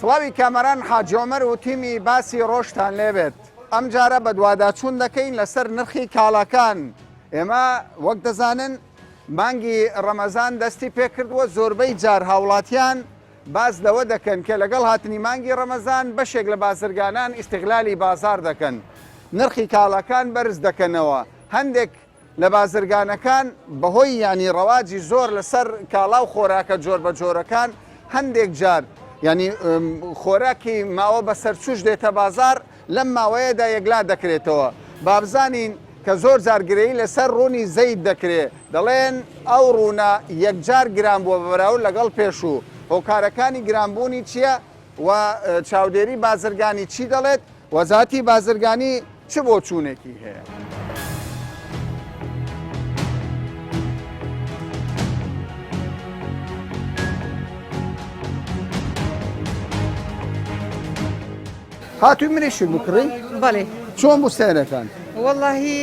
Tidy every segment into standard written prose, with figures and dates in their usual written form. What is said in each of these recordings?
سڵاوی کامەران حاجی عومەر و تیمی باسی ڕۆژتان لێبێت. ئەمجارە بەدواداچوون دەکەین لەسەر نرخی کاڵاکان. ئێمە وەک دەزانن مانگی ڕەمەزان دەستی پێکردووە، زۆربەی جار هاوڵاتیان باس لەوە دەکەن کە لەگەڵ هاتنی مانگی ڕەمەزان بەشێک لە بازرگانان ئیستغلالی بازاڕ دەکەن، نرخی کاڵاکان بەرز دەکەنەوە، هەندێک لە بازرگانەکان بەهۆی یانی ڕەواجی زۆر لەسەر کاڵا و خۆراکە جۆربەجۆرەکان هەندێک جار یانی خۆراکی ماوە بەسەرچووش دێتە بازاڕ لەم ماوەیەدا یەکلا دەکرێتەوە. بابزانین کە زۆر جار گرەیی لەسەر ڕوونی زەیت دەکرێ، دەڵێن ئەو ڕوونە یەکجار گران بووە بە بەراورد لەگەڵ پێشوو، هۆکارەکانی گرانبوونی چییە و چاودێری بازرگانی چی دەڵێت؟ وەزارەتی بازرگانی چ بۆچوونێکی هەیە؟ هاتووی مریشک بکڕی؟ بەڵێ. چۆن بوو سعرەکان؟ وەڵاهی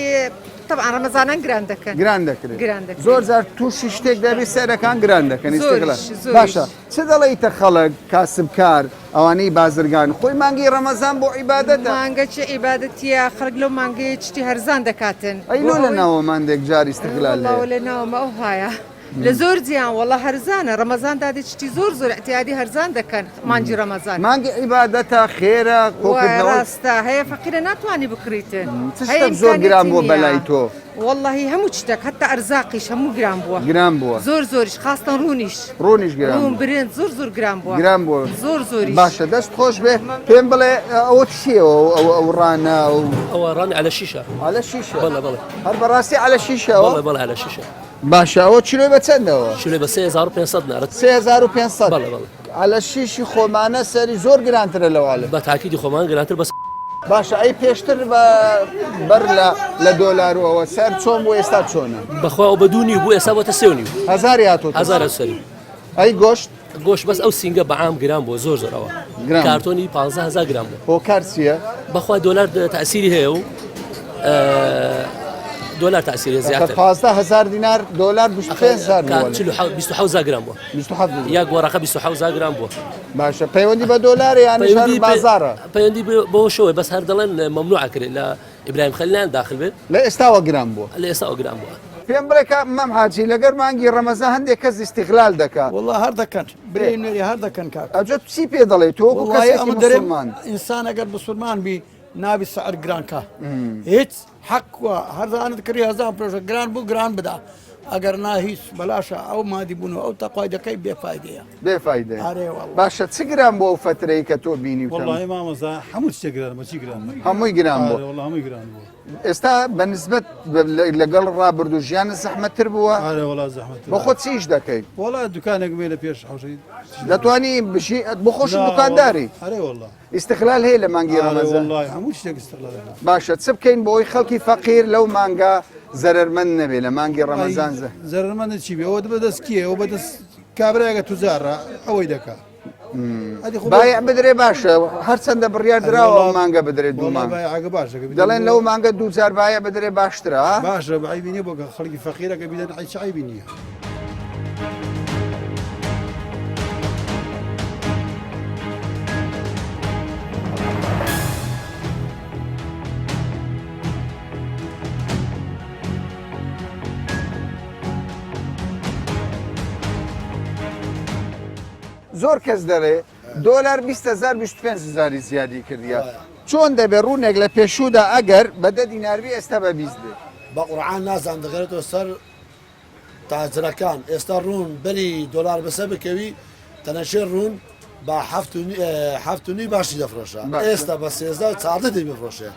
تەبعەن ڕەمەزانان گران دەکەن. گران دەکرێت. گران دەکرێت. زۆر جار تووشی شتێک دەبی سعرەکان گران دەکەن. زۆریش، زۆریش. باشە چ دەڵێیتە خەڵک کاسبکار ئەوانەی بازرگان خۆی مانگی ڕەمەزان بۆ عیبادەتە. مانگە چ عیبادەتیە خەڵک لەو مانگەیە چتی هەرزان دەکاتن. ئەی لۆ لە ناوە ماندێک جار ئیستغلال هەیە؟ وەڵا لە ناومە ئەوهایە. لە زۆر جیان وەڵا هەرزانە ڕەمەزان دادێ چتی زۆر زۆر اعتیادی هەرزان دەکەن مانگی ڕەمەزان. مانگی عیبادەتە خێرە کۆکردنەوە. ڕاستە هەیە فەقیرە ناتوانی بکڕیتن. چ شتەک زۆر گران بووە بەلای تۆ؟ وەڵاهی هەموو شتەک هەتا ئەرزاقیش هەموو گران بووە. گران بووە. زۆر زۆریش خاستەن ڕوونیش. ڕوونیش گران ڕوون برنج زۆر زۆر گران بووە. گران بووە. زۆر زۆریش. باشە دەست خۆش بێ پێم بڵێ ئەوە چییە ئەو ئەو ڕانە ئەو ئەوە ڕان عەلە شیشە. عەلە شیشە. بەڵێ بەڵێ. هەر بەڕاستی عەلە شیشە ئەوە؟ بەڵێ بەڵێ عەلە شیشە. باشە ئەوە چلۆی بە چەندەوە؟ چلۆی بە 3500 نارد. 3500 بەڵێ بەڵێ. عەلە شیشی خۆمانە سەری زۆر گرانترە لەو عەلە. بە تاکیدی خۆمان گرانتر بەس. باشە ئەی پێشتر بە بەر لە لە دۆلار و ئەوە سەر چۆن بوو ئێستا چۆنە؟ بەخوا ئەو بە دوو نیو بوو ئێستا بۆتە سێ و نیو. هەزاری هاتۆتە سەر. هەزار سەری. ئەی گۆشت؟ گۆشت بەس ئەو سینگە بە عام گران بووە زۆر زۆر ئەوە. گران. کارتۆنی 15000 گران بووە. هۆکار چییە؟ بەخوا دۆلار تەئسیری هەیە و دۆلار تەئسیری زیاتر. 15000 دینار دۆلار 25000 بووە. 27 گرام بووە. 27 یەک وەرەقە 27 گرام بووە. باشە پەیوەندی بە دۆلار یان بازارە؟ پەیوەندی بەوە شەوەی بەس هەر دەڵێن مەمنوع کرێت لە ئیبراهیم خەلیلان داخل بێت. لە ئێستاوە گران بووە. لە ئێستاوە گران بووە. پێم بڵێ کاک مام حاجی لەگەر مانگی ڕەمەزان هەندێک کەس ئیستیغلال دەکا. وەڵا هەر دەکەن برێ نوێری هەر دەکەن کاک. ئەجە چی پێ دەڵێی تۆ وەکو کەسێکی موسڵمان؟ ئینسان ئەگەر موسڵمان بی نابی سعر گران کا هیچ حەق وە هەرزانت کڕی هەزان فرۆشە گران بوو گران بدا ئەگەر نا هیچ بەلاشە ئەو مادی بوون و ئەو تەقوای دەکەی بێ فایدەیە. بێ فایدەیە. ئەرێ وەڵا. باشە چ گران بوو ئەو فەترەی کە تۆ بینیوتە؟ وەڵاهی مامۆستا هەموو شتێک گران بوو چی گران نەبوو؟ هەمووی گران بوو. ئەرێ وەڵا هەمووی گران بوو. ئێستا بە نسبەت لەگەڵ ڕابردوو ژیانت زەحمەتتر بووە؟ ئەرێ وەڵا زەحمەتتر. بۆ خۆت چ ئیش دەکەی؟ وەڵا دوکانێکم هەیە لە پێش حەوشەی. دەتوانی بژی بۆ خۆشت دوکانداری؟ ئەرێ وەڵا. ئیستغلال هەیە لە مانگی ڕەمەزان؟ وەڵای هەموو شتێک ئیستغلال هەیە. باشە چ بکەین بۆ ئەوەی خەڵکی فەقیر لەو مانگە زەرەرمەند نەبێ لە مانگی ڕەمەزان؟ زەرەرمەند چی بێ ئەوە بەدەست کێ ئەوە بەدەست کابرایەکە توجارە ئەوەی دەکا. بایع بدرێ باشە هەرچەندە بڕیار دراوە ئەو مانگە بدرێت دوو مانگ دەڵێن لەو مانگە دوو جار بایع بدرێ باشترە باشە عەیبی نییە بۆ خەڵکی فەقیرەکە بیدەن عەی چ عەیبی نییە. زۆر کەس دەڵێ دۆلار 20 هزار 25 هزاری زیادی کردیە چۆن دەبێ ڕوونێک لە پێشوودا ئەگەر بە دە دینار بی ئێستا بە 20 بێ بە قورعان نازانم دەگەرێتەوە سەر تاجرەکان ئێستا ڕوون بەری دۆلار بەسە بکەوی تەنەشێ ڕوون بە هەفت و نی باشی دەفرۆشە ئێستا بە سێزدە و چاردە دەی بفرۆشێ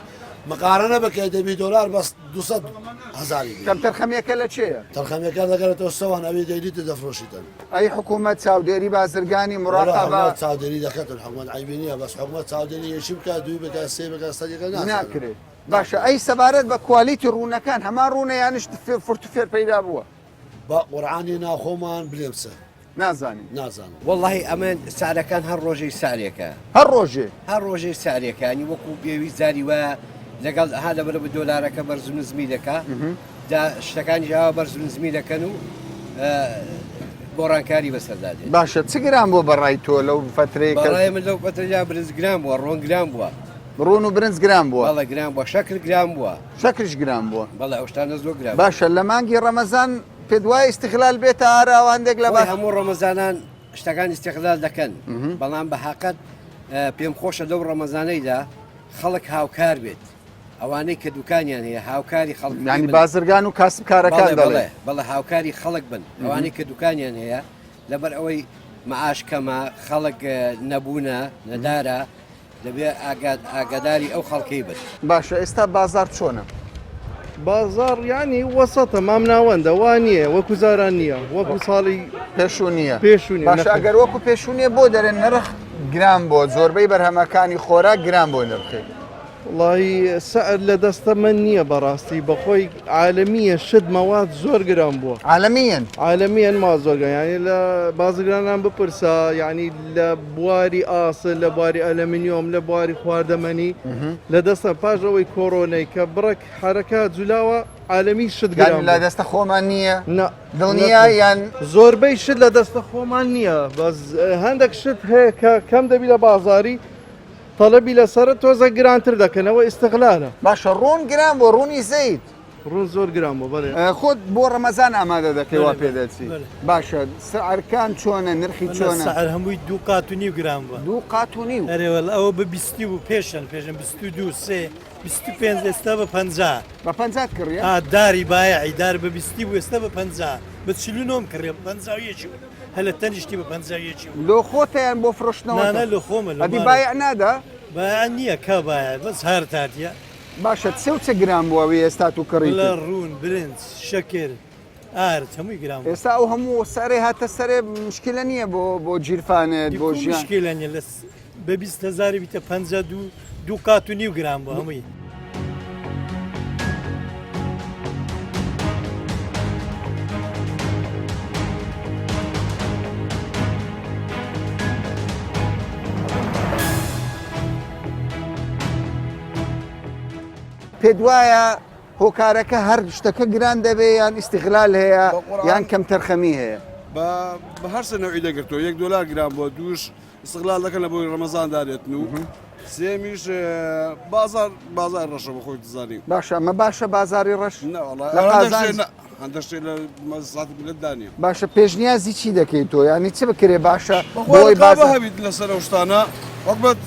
مقارنە بکەی دەبی دۆلار بەس 200 هزاری کەم تەرخەمیەکە لە چێیە؟ تەرخەمیەکە دەگەرێتەوە سەوان ئەوی دەیلیت دەفرۆشیتن ئەی حکوومەت چاودێری بازرگانی مراقبە چاودێری دەکاتن حکوومەت عیبی نییە بەس حکوومەت چاودێری یەکی بکات دووی بکات سێ بکات سەدیەکە ناکرێت باشە ئەی سەبارەت بە کوالیتی ڕوونەکان هەمان ڕوونە یانیش فرت و فێر پەیدا بووە؟ بە قورعانی ناوخۆمان بلێم چ؟ نازانی. نازانم. وەڵاهی ئەمە سعرەکان هەر ڕۆژەی سعرێکە. هەر ڕۆژێ؟ هەر ڕۆژەی سعرێکە یانی وەکوو پێویست جاری وایە لەگەڵ ها لەبەرە بە دۆلارەکە بەرز و نزمی دەکا جا شتەکانیش ئاوا بەرز و نزمی دەکەن و. گۆڕانکاری بەسەردا دێت. باشە چ گران بووە بە ڕای تۆ لەو فەترەی کە. بە ڕای من لەو فەترەیا برنج گران بووە، ڕۆن گران بووە. ڕۆن و برنج گران بووە؟ بەڵێ گران بووە، شەکر گران بووە. شەکریش گران بووە؟ بەڵێ ئەو شتانە زۆر گران بوون. باشە لە مانگی ڕەمەزان پێت وایە ئیستغلال بێتە ئاراوە هەندێک لە. خۆی هەموو ڕەمەزانان شتەکان ئیستغلال دەکەن، بەڵام بە هەقەت پێم خۆشە لەو ڕەمەزانەیدا خەڵک هاوکار بێت. ئەوانەی کە دوکانیان هەیە هاوکاری خەڵک یانی بازرگان و کاسبکارەکان دەڵێ بەڵێ هاوکاری خەڵک بن ئەوانەی کە دوکانیان هەیە لەبەر ئەوەی معاش کەمە خەڵک نەبوونە نەدارە دەبێ ئاگاداری ئەو خەڵکەی بن. باشە ئێستا بازار چۆنە؟ بازاڕ یانی وەسەتە مام ناوەندە وا نییە وەکو جاران نییە وەکو ساڵی پێشوو نییە پێشوو نییە باشە ئەگەر وەکو پێشوو نییە بۆ دەرێن نرخ گران بۆ زۆربەی بەرهەمەکانی خۆراک گران بۆ نرخی وڵی سعر لە دەستە من نییە بەڕاستی بەخۆی عالمیە شت مەواد زۆر گران بووە عالمیەن عالمیەن ما زۆر گران یعنی لە بازرگانان بپرسە یعنی لە بواری ئاسن لە بواری ئەلەمنیۆم لە بواری خواردەمەنی لە دەستە پاش ئەوەی کۆرۆنەی کە بڕەک حەرەکات جولاوە عالەمی شت گران لە دەستە خۆمان نییە نا دڵنیا یان زۆربەی شت لە دەستە خۆمان نییە بەس هەندێک شت هەیە کە کەم دەبی لە بازاری تەلەبی لەسەرە تۆزە گرانتر دەکەنەوە ئیستغلالە. باشە ڕۆن گران بۆ ڕۆنی زەیت. ڕۆن زۆر گران بوو بەڵێ. خۆت بۆ ڕەمەزان ئامادە دەکەی وا پێ دەچی باشە سعرکان چۆنە نرخی چۆنە؟ سعر هەمووی دوو قات و نیو گران بووە. دوو قات و نیو؟ ئەرێ وەڵا ئەوە بە بیستی بوو پێشن پێشن 22 سێ 25 ئێستا بە 50. بە 50 کڕیە؟ ئا داری بایعی دار بە بیستی بوو ئێستا بە 50 بە 49 کڕیە بە 51 بوو هەر لە تەنیشتی بە 51 بوو. لۆ خۆتە یان بۆ فرۆشتنەوەتە؟ نا نا لۆ خۆمە لۆ ئەدی بایع نادا؟ بایع نییە کا بایع بەس هارت هاتیە. باشە چ و چ گران بووە وی ئێستا تو کڕیتی؟ وەڵا ڕوون، برنج، شەکر، ئارد هەمووی گران بووە. ئێستا ئەو هەموو سعرەی هاتە سەرێ مشکیلە نییە بۆ بۆ گیرفانت بۆ ژیان؟ مشکیلە نییە لە بە 20 هەزاری بیتە 52 دوو قات و نیو گران بوو هەمووی. پێت وایە هۆکارەکە هەر شتەکە گران دەبێ یان ئیستغلال هەیە یان کەمتەرخەمی هەیە؟ بە هەرسێ نەوعی دەگرتەوە یەک دۆلار گران بووە دووش ئیستغلال دەکەن لە بۆی ڕەمەزان دارێتن و سێمیش بازار بازار ڕەشە بە خۆی دەزانی باشە ئەمە باشە بازاری ڕەش لە قازانج هەندە شتێ لە مەسڵەحەتی میللەتدا نییە. باشە پێشنیازی چی دەکەی تۆ یانی چ بکرێ باشە بۆی بۆی بازە باز هەبیت لەسەر ئەو شتانە حکومەت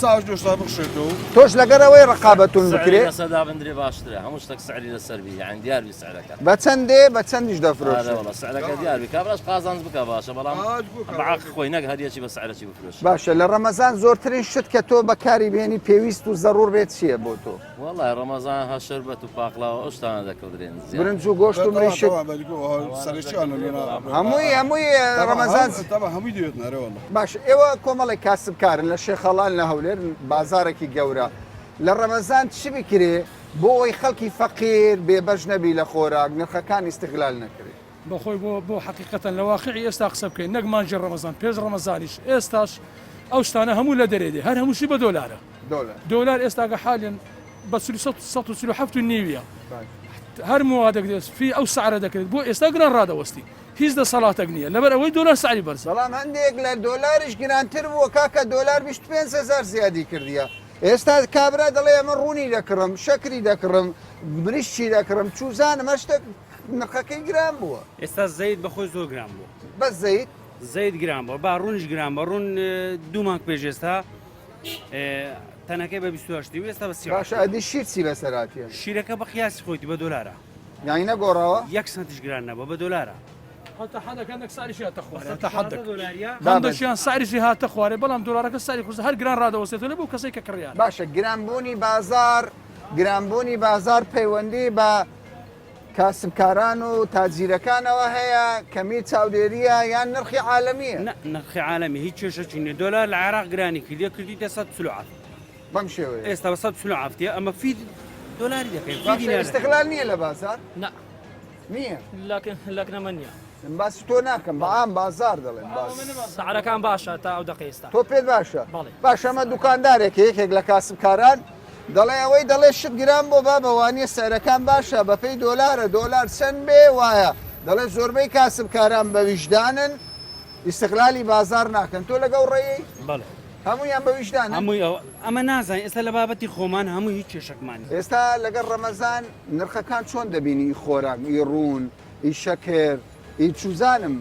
چاوش لەو شتانە بخشێتەوە. تۆش لەگەر ئەوەی ڕقابەتون سعری بکرێ؟ لەسەر دابندرێ باشترە هەموو شتەک سعری لەسەر بی یانی دیار بی سعرەکە. بە چەند دێ بە چەندیش ئارە دەفرۆشێ؟ وەڵا سعرەکە دیار بی کابراش قازانج بکا باشە بەڵام بە عەقڵ خۆی نەک هەر یەکی بە سعرەکی بفرۆشێ. باشە لە ڕەمەزان زۆرترین شت کە تۆ بەکاری بێنی پێویست و زەڕوور بێت چییە بۆ تۆ؟ وەڵای ڕەمەزان هەر شەربەت و پاقلاوە ئەو شتانە دەکڕدرێن زیاتر. برنج و گۆشت و مریشک. هەمووی هەمووی ڕەمەزان. باش ئێوە کۆمەڵێک کاسبکارن لە شێخەڵان لە هەولێر بازارێکی گەورە لە ڕەمەزان چ بکرێ بۆ ئەوەی خەڵکی فەقیر بێبەش نەبی لە خۆراک نرخەکان ئیستغلال نەکرێ؟ بەخۆی بۆ بۆ حەقیقەتەن لە واقعی ئێستا قسە بکەین نەک مانگی ڕەمەزان پێش ڕەمەزانیش ئێستاش ئەو شتانە هەموو لە دەرێ دێ هەر هەمووشی بە دۆلارە دۆلار ئێستاکە حالێن بە 147 و نیویە هەر موادێک دێت فی ئەو سعرە دەکرێت بۆ ئێستا گران ڕادەوەستی هیچ دەسەڵاتێک نییە لەبەر ئەوەی دۆلار سعری بەرزە. بەڵام هەندێک لە دۆلاریش گرانتر بووە کاکە دۆلار 25 هەزار زیادی کردیە ئێستا کابرا دەڵێ ئەمە ڕوونی دەکڕم شەکری دەکڕم مریشکی دەکڕم چوزانم هەر شتێک نرخەکەی گران بووە. ئێستا زەیت بەخۆی زۆر گران بووە. بەس زەیت؟ زەیت گران بووە با ڕوونیش گران بووە ڕوون دوو مانگ پێش ئێستا تەنەکەی بە 28 و ئێستا بە 30 باشە ئەدی شیر چی بەسەر هاتیە؟ شیرەکە بە قیاسی خۆیتی بە دۆلارە. یانی نەگۆڕاوە؟ یەک سەنتیش گران نەبووە بە دۆلارە. حتا حەدەکە نەک سعریشی هاتە خوارێ حتا حەدەک هەندێکیان سعریشی هاتە خوارێ بەڵام دۆلارەکە سعری قورسە هەر گران ڕادەوەستێتەوە لە بۆ کەسێک کە کڕیارە. باشە گرانبوونی بازاڕ گرانبوونی بازاڕ پەیوەندی بە کاسبکاران و تاجیرەکانەوە هەیە، کەمی چاودێرییە یان نرخی عالەمییە؟ نا نرخی عالەمی هیچ کێشەکی نیە دۆلار لە عێراق گرانی کردیە کردیتە 147 بەم شێوەیە ئێستا بە 147 ە ئەمە فی دۆلاری دەکەین فی باشە دینار دەکەین. ئیستغلال نییە لە بازار؟ نا نییە لەکن لەکنەمە نییە. من باسی تۆ ناکەم بە عام بازار دەڵێم باس. سعرەکان باشە تا ئەو دەقەی ئێستا. تۆ پێت باشە؟ بەڵێ. باشە ئەمە دوکاندارێکە یەکێک لە کاسبکاران دەڵێ ئەوەی دەڵێ شت گران بۆ بابە وانیە سعرەکان باشە بەپێی دۆلارە دۆلار چەند بێ وایە. دەڵێ زۆربەی کاسبکاران بە ویژدانن ئیستغلالی بازاڕ ناکەن تۆ لەگەڵ ڕێی؟ بەڵێ. هەموویان بە ویژدانن؟ هەمووی ئەوە ئەمە نازانین ئێستا لە بابەتی خۆمان هەمووی هیچ کێشەکمان نیە. ئێستا لەگەڵ ڕەمەزان نرخەکان چۆن دەبینی ئی خۆراک ئی ڕوون ئی شەکر ئی چوزانم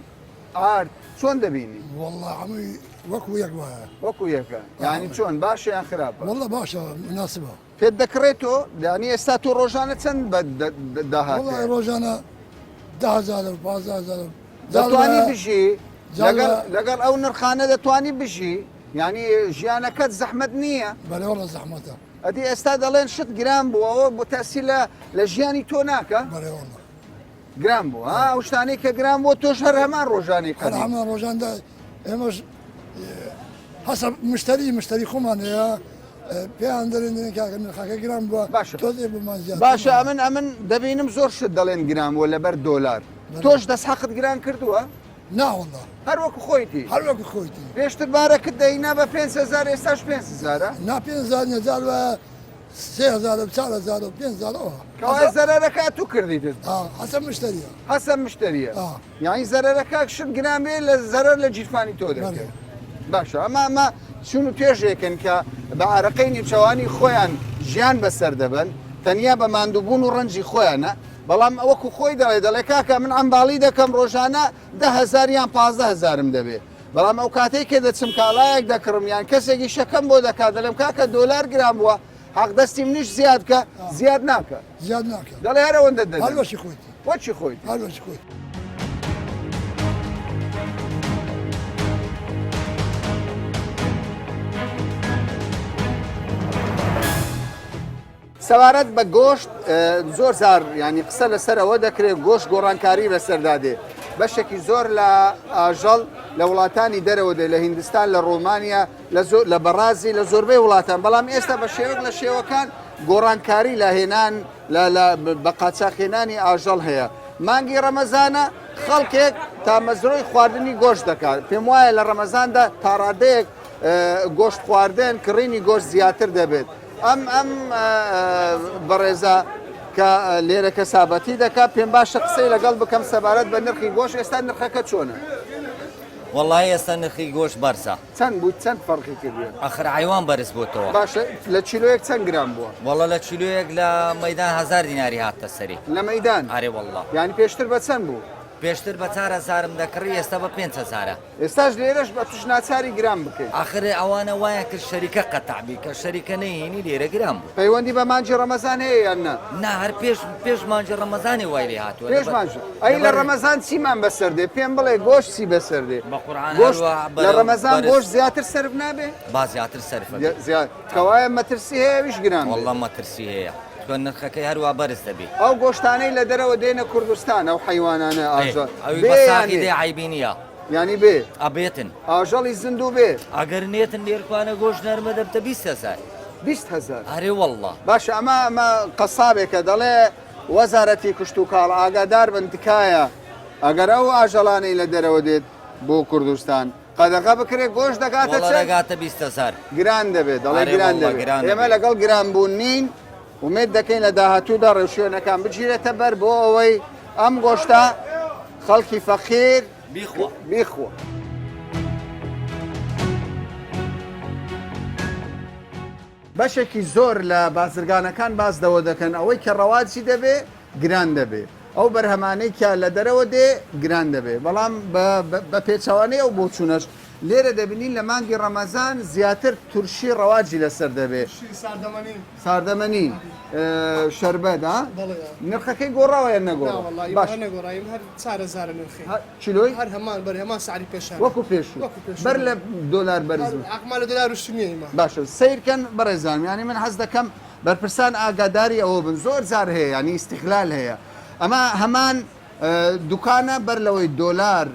ئارد چۆن دەبینی؟ وەڵا هەمووی وەکو یەک وایە. وەکو یەکە یانی چۆن باشە یان خراپە؟ وەڵا باشە مناسبە. پێت دەکڕێت تۆ؟ یانی ئێستا تۆ ڕۆژانە چەند بە داهات وەڵا ڕۆژانە 10000 و 15000 دەتوانی بژی لەگەڵ لەگەڵ ئەو نرخانە دەتوانی بژی یعنی ژیانەکەت زەحمەت نییە؟ بەێ وەڵا زەحمەتە. ئەدی ئێستا دەڵێن شت گران بووە ئەوە بۆ تەسیر لە لە ژیانی تۆ ناکە؟ بەێ وەڵا گران بوو ها ئەو شتانەی کە گران بووە تۆش هەر هەمان ڕۆژانی هەر هەمان ڕۆژاندا ئێمەش حەسەب مشتری مشتری خۆمان هەیە پێیان دەرێن دەرێن کاکە نرخەکە گران بووە باشە تۆزێ بۆمان زیاد باشە ئەمن ئەمن دەبینم زۆر شت دەڵێن گران بووە لەبەر دۆلار تۆش دەست حەقت گران کردووە؟ نا والله هەر وەکو خۆیتی هەر وەکو خۆیتی پێشتر بارەکت دەینا بە 5000 ئێستاش 5000 نا 5000 نیە جار وایە 3000 و 4000 و 5000 ئەوها کەوایە زەرەرەکە ئەتوو کردیتت حەسەب مشتریە حەسەب مشتریە یانی زەرەرەکە شت گران بێ لە زەرەر لە گیرفانی تۆ دەکرێت باشە ئەمە ئەمە چون و توێژێکن کە بە ئارەقەی نیوچەوانی خۆیان ژیان بەسەر دەبەن تەنیا بە ماندووبوون و ڕەنجی خۆیانە بەڵام وەکو خۆی دەڵێ دەڵێ کاکە من عەمباڵی دەکەم ڕۆژانە 10000 یان 15000م دەبێ بەڵام ئەو کاتەی کە دەچم کاڵایەک دەکڕم یان کەسێک ئیشەکەم بۆ دەکات دەڵێم کاکە دۆلار گران بووە حەق دەستی منیش زیاد کە زیاد ناکە زیاد ناکە دەڵێ هەر ئەوەندە دەدەم هەر وەکی خۆیتی وەکی خۆیتی هەر وەکی خۆیتی. سەبارەت بە گۆشت زۆر جار ینی قسە لەسەر ئەوە دەکرێت گۆشت گۆڕانکاری بەسەردا دێ بەشێکی زۆر لە ئاژەڵ لە وڵاتانی دەرەوە دێ لە هیندستان لە ڕۆمانیا لە زۆر لە بەڕازی لە زۆربەی وڵاتان بەڵام ئێستا بە شێوەک لە شێوەکان گۆڕانکاری لە هێنان لە لە بە قاچاخێنانی ئاژەڵ هەیە مانگی ڕەمەزانە خەڵکێک تامەزرۆی خواردنی گۆشت دەکات پێم وایە لە ڕەمەزاندا تاڕادەیەک گۆشت خواردن کڕینی گۆشت زیاتر دەبێت ئەم ئەم بەڕێزە کە لێرە کەسابەتی دەکات پێم باشە قسەی لەگەڵ بکەم سەبارەت بە نرخی گۆشت ئێستا نرخەکە چۆنە؟ وەڵای ئێستا نرخی گۆشت بەرزە. چەند بوو چەند فەرقی کردووە؟ ئەخر عەیوان بەرز بۆتەوە. باشە لە چیلۆیەک چەند گرام بووە؟ وەڵا لە چیلۆیەک لە مەیدان هەزار دیناری هاتە سەری. لە مەیدان؟ ئەرێ وەڵا. یانی پێشتر بە چەند بوو؟ پێشتر بە چار هەزارم دەکڕی ئێستا بە پێنج هەزارە. ئێستاش لێرەش ئەتوش ناچاری گران بکەی. ئاخر ئەوانە وایان کرد شەریکە قەتع بی کە شەریکە نەیهینی لێرە گران بوو. پەیوەندی بە مانگی ڕەمەزان هەیە یان نا؟ نا هەر پێش پێش مانگی ڕەمەزانێ وای لێ هاتووە پێش مانگی ئەی لە ڕەمەزان چیمان بەسەر دێ پێم بڵێ گۆشت چی بەسەر دێ؟ بە قورعان گۆشت هەروا لە بەرەو ڕەمەزان بەرز گۆشت زیاتر سەرف نابێ؟ با زیاتر سەرفە بێ. زیاد کەوایە مەترسی هەیە ئەویش گران بێ. وەڵڵا مەترسی هەیە چونکە نرخەکەی هەروا بەرز دەبی. ئەو گۆشتانەی لە دەرەوە دێنە کوردستان ئەو حەیوانانە ئێ ئاژەڵ ئەوی بێ بە یان ساغی نێ؟ دێ عەیبی نییە. یانی بێ؟ ئەبێتن. ئاژەڵی زیندوو بێ؟ ئەگەر نێتن لێرکوانە گۆشت نەرمە دەبتە 20 هەزار. 20 هەزار؟ ئەرێ وەڵڵا. باشە ئەمە ئەمە قەسابێکە دەڵێ وەزارەتی کشتوکاڵ ئاگادار بن تکایە ئەگەر ئەو ئاژەڵانەی لە دەرەوە دێت بۆ کوردستان قەدەغە بکرێت گۆشت دەگاتە وەڵا چەند؟ دەگاتە 20 هەزار. گران دەبێت دەڵێ ئەرێ گران وەڵڵا دەبێت گران ئێمە دەبێت. لەگەڵ گران بوون نین ئومێد دەکەین لە داهاتوودا ڕێوشوێنەکان بگیرێتە بەر بۆ ئەوەی ئەم گۆشتە خەڵکی فەقیر بیخوا بیخوا. بەشێکی زۆر لە بازرگانەکان باس لەوە دەکەن ئەوەی کە ڕەواجی دەبێ گران دەبێ، ئەو بەرهەمانەی کە لە دەرەوە دێ گران دەبێ، بەڵام بە پێچەوانەی ئەو بۆچوونەش لێرە دەبینین لە مانگی ڕەمەزان زیاتر تورشی ڕەواجی لەسەر دەبێ. ترشی ساردەمەنی. ساردەمەنی، شەربەت، ها؟ بەڵێ. نرخەکەی گۆڕاوە یان نەگۆڕاوە؟ نا وەڵا ئیمە باش. هەر نەگۆڕا ئیمە هەر چارەزارە نرخی. چیلۆی؟ هەر هەمان بەرێ هەمان سعری پێشانە. وەکو پێشوو. وەکو پێشوو. بەر لە دۆلار بەرز هەر بوو. عەقڵمان لە دۆلار وشتر نییە ئیمە. باشە سەیرکەن بەڕێزانم یانی من حەز دەکەم بەرپرسان ئاگاداری ئەوە بن زۆر جار هەیە یانی ئیستیغلال هەیە ئەمە هەمان دوکانە بەر لەوەی دۆلار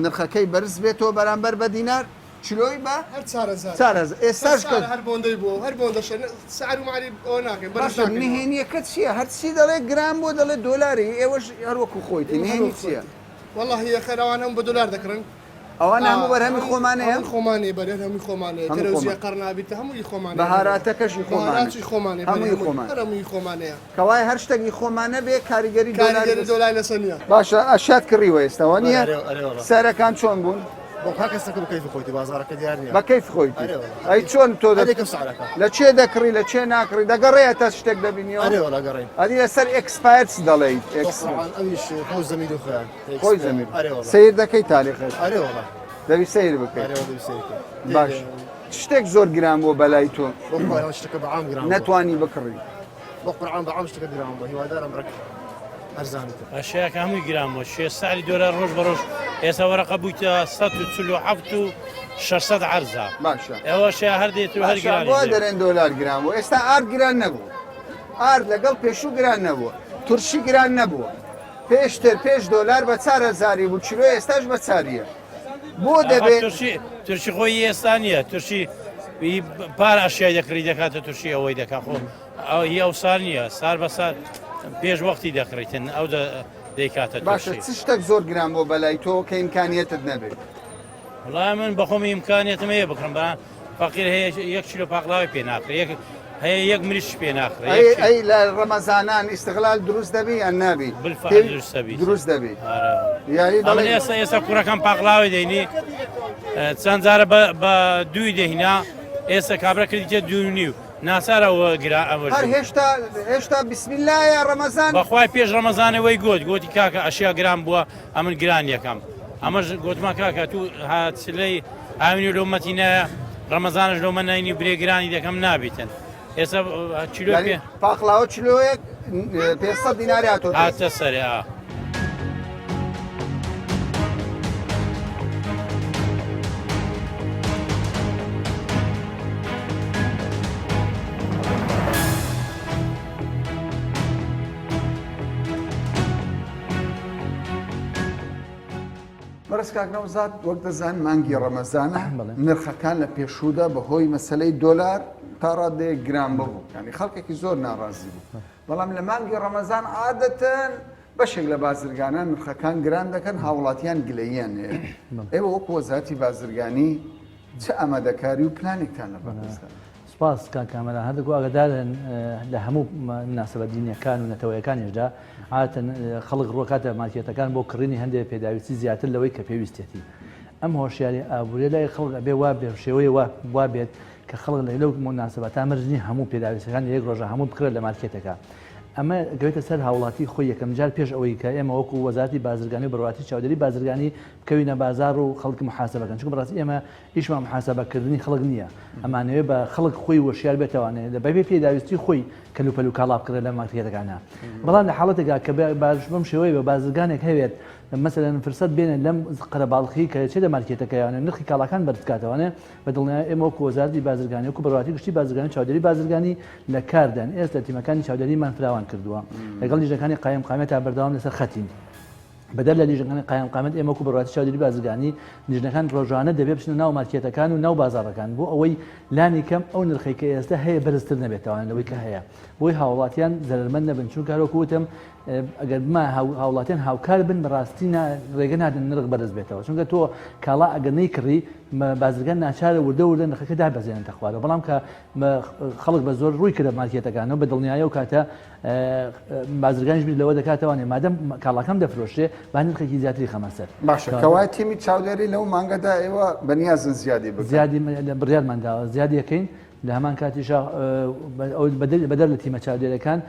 نرخەکەی بەرز بێتەوە بەرامبەر بە دینار چلۆی بە هەر 4000 4000 ئێستاش کە هەر بۆندەی بووە هەر بۆندەشە سعر و مەعری ئەوە ناکەین بەرز باشە ناکەین. نهێنیەکە چییە هەرچی دەڵێ گران بووە دەڵێ دۆلاری ئێوەش هەر وەکو خۆیتی ئێمە هەر نهێنی وەکو چییە؟ خۆیتی. وەڵاهی یەخەر ئەوان هەموو بە دۆلار دەکڕن. ئەوانە هەموو بەرهەمی خۆمانەیە؟ هەموو خۆمانەیە بەرێ هەمووی خۆمانەیە هەموو کەرەوزیە خۆمان. قەرنابیتە هەمووی خۆمانەیە بەهاراتەکەشی خۆمانە. بەهاراتیش خۆمانەیە بەرێ هەمووی خۆمان. هەر هەمووی خۆمانەیە. کەوایە هەر شتێک ئی خۆمان نەبێ کاریگەری دۆلاری کاریگەری لەسەر دۆلاری لەسەر نییە. باشە ئەشیات کڕیوە ئێستا وە نییە؟ ئەرێ ئەرێ وەڵا. سعرەکان چۆن بوون؟ بۆ هەر کەسەکە بە کەیفی خۆیتی بازاڕەکە دیار نییە. بە کەیف خۆیتی. ئەرێ وەڵا. ئەی چۆن تۆ دە هەرێکم سعرەکە. لە چێ دەکڕی لە چێ ناکڕی دەگەڕێ هەتا شتێک دەبینیەوە؟ ئەرێ وەڵا گەڕێین. ئەدی لەسەر expire چ دەڵێیت؟ بۆ قورعان ئەویش خۆی زەمیری خۆیان. خۆی زەمیر ئەرێ وەڵا. سەیر دەکەی تاریخەکە؟ ئەرێ وەڵا. دەبی سەیر بکەی. ئەرێ وەڵا دەبی سەیر بکەی. باش شتێک زۆر گران بووە بەلای تۆ. بۆ قورعان شتەکە بە عام گران بووە. نەتوانی بکڕی. بۆ قورعان بە عام شتەکە گران بووە هیوادارم ڕێک ئەرزانتر. ئەشیاکە هەمووی گران بووە شێ سعری دۆلار ڕۆژ بە ڕۆژ ئێستا وەرەقە بوویتە 147 و 600 عەرزە باشە ئەوە شێ هەر دێت و هەر باشە گرانی بۆ دێت. دەرێن دۆلار گران بوو ئێستا ئارد گران نەبوو ئارد لەگەڵ پێشوو گران نەبووە تورشی گران نەبووە پێشتر پێش دۆلار بە چار هەزاری بوو کیلۆ ئێستاش بە چاریە بۆ ئەخە دەبێ تورشی تورشی خۆی ئێستا نییە تورشی ئی پار ئەشیای دەکڕی دەکاتە تورشی ئەوەی دەکا خۆ ئەو هی ئەو سار نییە سار بە سار پێش وەختی دەکڕیتن ئەو دەیکاتە باشە تورشی چ شتێک زۆر گران بووە بەلای تۆ کە ئیمکانیەتت نەبێت؟ وڵای من بەخۆم ئیمکانیەتم هەیە بکڕم بەڵام فەقیر هەیە یەک کیلۆ پاقلاوەی پێ ناکڕێ یەک هەیە یەک مریشک پێ ناکڕێ ئەی ئەی لە ڕەمەزانان ئیستغلال دروست دەبی یان نابی؟ بالفعل پێ- دروست دەبی. دروست دەبی یاری ئەمن دەڵێ ئێستا ئێستا کوڕەکەم پاقلاوەی دەینی چەند جارە بە بە دووی دەهینا ئێستا کابرا کردیتە دوو و نیو ناچارە ئەوە گرا ئەوە هەر هێشتا هێشتا بسم اللهە ڕەمەزان بەخوای پێش ڕەمەزانێ وەی گۆت گۆتی کاکە ئەشیا گران بووە ئەمن گران یەکەم ئەمەش گۆتمان کاکە تو هاتلەی ئاوینی لۆ مەتینایە ڕەمەزانش لۆ مە ناینی برێ گرانی دەکەم نابیتن ئێستا چیلۆ پێ پاقلاوە چلۆیەک 500 دیناری هاتۆ هاتە سەرێ ئا. بەڕێز کاک نەوزاد وەک دەزان مانگی ڕەمەزانە نرخەکان لە پێشوودا بەهۆی مەسلەی دۆلار تا ڕادەیەک گران ببوو ینی خەڵکێکی زۆر ناڕازی بوو بەڵام لە مانگی ڕەمەزان عادەتەن بەشێک لە بازرگانان نرخەکان گران دەکەن هاوڵاتیان گلەییان هەیە ئێوە وەکو وەزارەتی بازرگانی چ ئامادەکاری و پلانێکتان لە بەردەستە؟ سوپاس کاک کامەران هەردووک ئاگادارن لە هەموو مناسبە دینیەکان و نەتەوەیەکانیشدا عادەتەن خەڵک ڕووەکاتە مارکێتەکان بۆ کڕینی هەندێک پێداویستی زیاتر لەوەی کە پێویستێتی ئەم هۆشیاری ئابووریە لای خەڵک ئەبێ وا بێ شێوەیە وا بێت کە خەڵک لە لەو مناسبەتا مەرج نییە هەموو پێداویستەکان لە یەک ڕۆژە هەموو بکڕێت لە مارکێتەکە ئەمە گەوێتە سەر هاوڵاتی خۆی یەکەم جار پێش ئەوەی کە ئێمە وەکو وەزارەتی بازرگانی و بەڕێوەبەرایەتی چاودێری بازرگانی بکەوینە بازاڕ و خەڵک محاسبە کەن چونکە بەڕاستی ئێمە ئیشمان محاسبە کردنی خەڵک نییە ئەمانەوێ بە خەڵک خۆی وەشیار بێتوانێت لە بەبێ پێداویستی خۆی کەلوپەل و کاڵا بکڕێت لە مارکێتەکانە بەڵام لە حاڵەتێکا کە باش بەم شێوەیە بە بازرگانێک هەوێت مەسەلەن فرسەت بێنێت لەم قەرەباڵخی کە چێ لە مارکێتەکەیانە نرخی کاڵاکان بەرز بکاتەوانێ بە دڵنیایی ئێمە وەکو وەزارەتی بازرگانی وەکو بەڕێوەبەرایەتی گشتی بازرگانی و چاودێری بازرگانی لە کاردان ئێستا تیمەکانی چاودێریمان فراوان کردووە لەگەڵ لیژنەکانی قایم قامێتا بەردەوام لەسەر خەتین بەدەر لە لیژنەکانی قایم قامەت ئێمە وەکو بەڕێوەبەرایەتی چاودێری بازرگانی لیژنەکان ڕۆژانە دەبێت بچنە ناو مارکێتەکان و ناو بازاڕەکان بۆ ئەوەی لانی کەم ئەو نرخەی کە ئێستا هەیە بەرزتر نەبێتەوە لەوەی کە هەیە بۆی هاوڵاتیان زەرەرمەند نەبن چونکە هەروەکو وتم ئەگەر بما هاوڵاتیان هاوکار بن بەڕاستی ڕێگە نادەن نرخ بەرز بێتەوە چونکە تۆ کاڵا ئەگەر نەیکڕی بازرگان ناچارە وردە وردە نرخەکە دابەزێنێتە خوارەوە بەڵام کە خەڵک بە زۆر ڕووی کردە مارکێتەکانەوە بە دڵنیایەوە کاتە بازرگانیش بیر لەوە دەکاتەوانێ مادەم کاڵاکەم دەفرۆشرێ با نرخێکی زیاتری خەمە سەر. باشە کەوایە تیمی چاودێری لەو مانگەدا ئێوە بەنیازن زیادی بکەن؟ زیادی بڕیارمان داوە زیادی ئەکەین لە هەمان کاتیشا بەدەر لە تیمە چاودێرەکان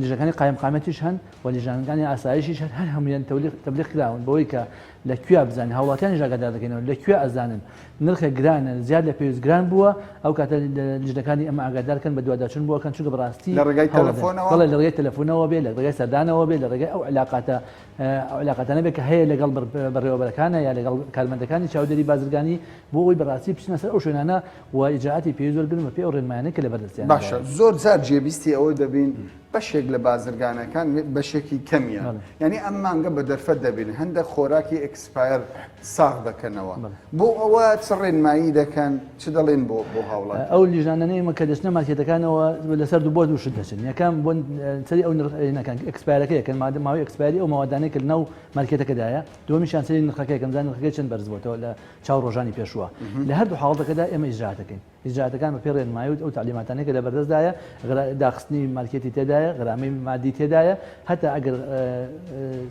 لیژنەکانی قایمقامەتیش هەن و لیژنەکانی ئاسایشیش هەن هەر هەموویان تەبلیغ کراون بەوەی کە لە کوێ بزانین هاوڵاتیانیش ئاگادار دەکەینەوە لە کوێ ئەزانن نرخێک گرانە زیاد لە پێویست گران بووە ئەو کاتە لیژنەکانی ئەمە ئاگادار کەن بەدواداچوون بۆ کەن چونکە بەڕاستی لە ڕێگای تەلەفۆنەوە؟ بەڵێ لە ڕێگای تەلەفۆنەوە بێ لە ڕێگای سەردانەوە بێ لە ڕێگای ئەو علاقاتە ئەو علاقاتانە بێ کە هەیە لەگەڵ بەڕێوەبەرەکانە یا لەگەڵ کارمەندەکانی چاودێری بازرگانی بۆ ئەوەی بەڕاستی بچنە سەر ئەو شوێنانە و ئیجرائاتی پێویست وەرگرن بەپێی ئەو ڕێنمایانەی کە لەبەر دەستیان باشە زۆر جار جێبیستی ئەوە دەبین بەشێک لە بازرگانەکان بەشێکی کەمیان یعنی ئەم مانگە بە دەرفەت دەبین هەندێک خۆراکی. expire ساغ دەکەنەوە بۆ ئەوە چ ڕێنمایی دەکەن چ دەڵێن بۆ بۆ هاوڵاتی؟ ئەو لیژنانەی ئێمە کە دەچنە مارکێتەکانەوە لەسەر دوو بۆ دوو شت دەچن یەکەم بۆ سەری ئەو نرخ نەکان expire ەکە یەکەن ماوەی expiry ئەو مەوادانەی کە لەناو مارکێتەکەدایە دووەمیشیان سەری نرخەکە یەکەم زان نرخەکەی چەند بەرز بۆتەوە لە چاو ڕۆژانی پێشووە لە هەردوو حاڵەتەکەدا ئێمە ئیجرائات دەکەین ئیجرائاتەکان بەپێی ڕێنمایی و ئەو تەعلیماتانەی کە لەبەردەستدایە، داخستنی مارکێتی تێدایە، غەرامەی مادی تێدایە، هەتا ئەگەر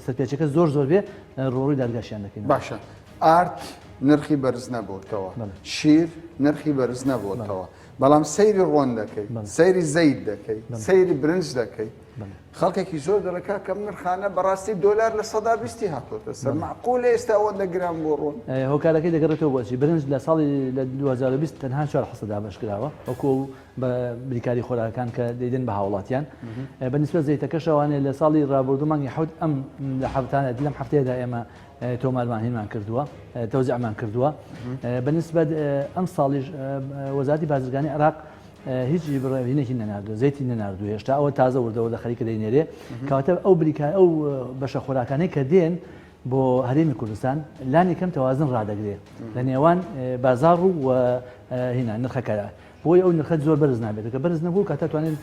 سەرپێچەکە زۆر زۆر بێ ڕووبەڕووی دادگاشیان دەکەینەوە. باشە ئارد نرخی بەرز نەبۆتەوە، شیر نرخی بەرز نەبۆتەوە، بەڵام سەیری ڕۆن دەکەی، سەیری زەیت دەکەی، سەیری برنج دەکەی، خەڵکێکی زۆر دەڵێ کاکە ئەم نرخانە بەڕاستی دۆلار 20% هاتۆتە سەر مەعقولە ئێستا ئەوەندە گران بۆ ڕۆن؟ هۆکارەکەی دەگەڕێتەوە بۆ چی؟ برنج لە ساڵی لە 2020 تەنها چوار حەسە دابەش کراوە وەکو ئەو بە بریکاری خۆراکەکان کە دەیدەن بە هاوڵاتیان بە نیسبەت زەیتەکەشەوانێ لە ساڵی ڕابردوو مانگی حەوت ئەم لە حەفتانە لەم هەفتەیەدا ئێمە تۆمارمان هینمان کردووە تەوزیعمان کردووە بە نیسبەت ئەم ساڵیش وەزارەتی بازرگانی عێراق هیچ هینێکی نەناردووە زەیتی نەناردووە هێشتا ئەوە تازە وردە وردە خەریکە دەینێرێ کەواتە ئەو بریکا ئەو بەشە خۆراکانەی کە دێن بۆ هەرێمی کوردستان لانی کەم تەوازن ڕادەگرێ لە نێوان بازاڕ و هینا نرخەکەدا بۆی ئەو نرخە زۆر بەرز نابێت کە بەرز نەبوو کاتە توانێت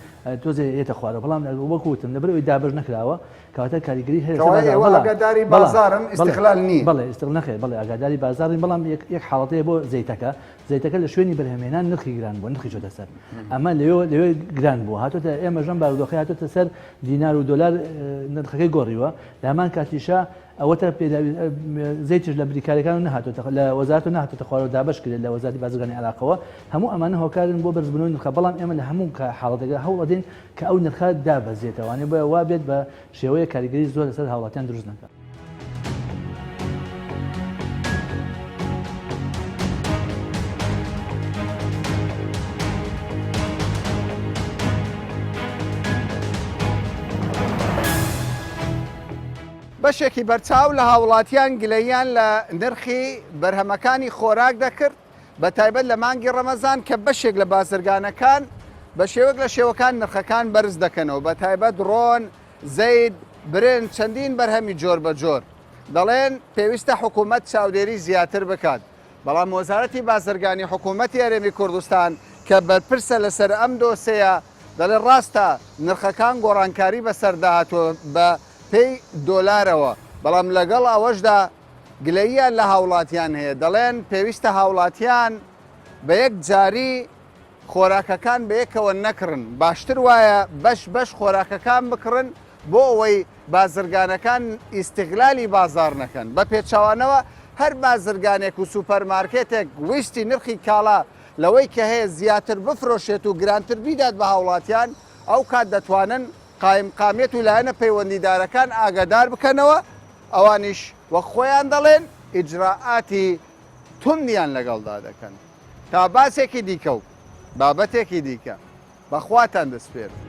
تۆزێ یێتە خوارەوە بەڵام وەکو وتم لەبەر ئەوەی دابەش نەکراوە کەواتە کاریگەری هەیە لەسەر بازاڕ. ئێوە ئاگاداری بازاڕن ئیستغلال نییە بەڵێ ئیستغلال نەخێر بەڵێ ئاگاداری بازاڕین بەڵام یەک حاڵەتەیە بۆ زەیتەکە زەیتەکە لە شوێنی بەرهەمهێنان نرخی گران بووە، نرخی چۆتە سەر. ئەمە لەوێ لەوێ گران بووە. هاتۆتە ئێمەش ئەم بارودۆخەی هاتۆتە سەر دینار و دۆلار نرخەکەی گۆڕیوە. لە هەمان کاتیشا ئەوەتە پێداوی زەیتیش لە بریکارەکان نەهاتۆتە لە وەزارەتەوە نەهاتۆتە خوارەوە دابەش کرێت لە وەزارەتی بازرگانی عێراقەوە. هەموو ئەمانە هۆکارن بۆ بەرزبوونەوەی نرخە، بەڵام ئێمە لە هەموو حاڵەتێکدا هەوڵ ئەدەین کە ئەو نرخە دابەزێتەوە، یانی بۆیە وا بێت بە شێوەیەک کاریگەری زۆر لەسەر هاوڵاتیان دروست نەکات. بەشێکی بەرچاو لە هاوڵاتیان گلەییان لە نرخی بەرهەمەکانی خۆراک دەکرد، بە تایبەت لە مانگی ڕەمەزان کە بەشێک لە بازرگانەکان بە شێوەک لە شێوەکان نرخەکان بەرز دەکەنەوە بە تایبەت ڕۆن، زەیت، برنج، چەندین بەرهەمی جۆربەجۆر. دەڵێن پێویستە حکوومەت چاودێری زیاتر بکات، بەڵام وەزارەتی بازرگانی حکوومەتی هەرێمی کوردستان کە بەرپرسە لەسەر ئەم دۆسێیە دەڵێت ڕاستە نرخەکان گۆڕانکاری بەسەردا هاتووە بە پێی دۆلارەوە، بەڵام لەگەڵ ئەوەشدا گلەییان لە هاوڵاتیان هەیە، دەڵێن پێویستە هاوڵاتیان بە یەکجاری خۆراکەکان بەیەکەوە نەکڕن، باشتر وایە بەش بەش خۆراکەکان بکڕن بۆ ئەوەی بازرگانەکان ئیستغلالی بازاڕ نەکەن، بە پێچەوانەوە هەر بازرگانێک و سوپەرمارکێتێک ویستی نرخی کاڵا لەوەی کە هەیە زیاتر بفرۆشێت و گرانتر بیدات بە هاوڵاتیان، ئەوکات دەتوانن قایمقامیەت و لایەنە پەیوەندیدارەکان ئاگادار بکەنەوە، ئەوانیش وەک خۆیان دەڵێن ئیجرائاتی توندیان لەگەڵدا دەکەن. تا باسێکی دیکە و بابەتێکی دیکە بە خواتان دەسپێرم.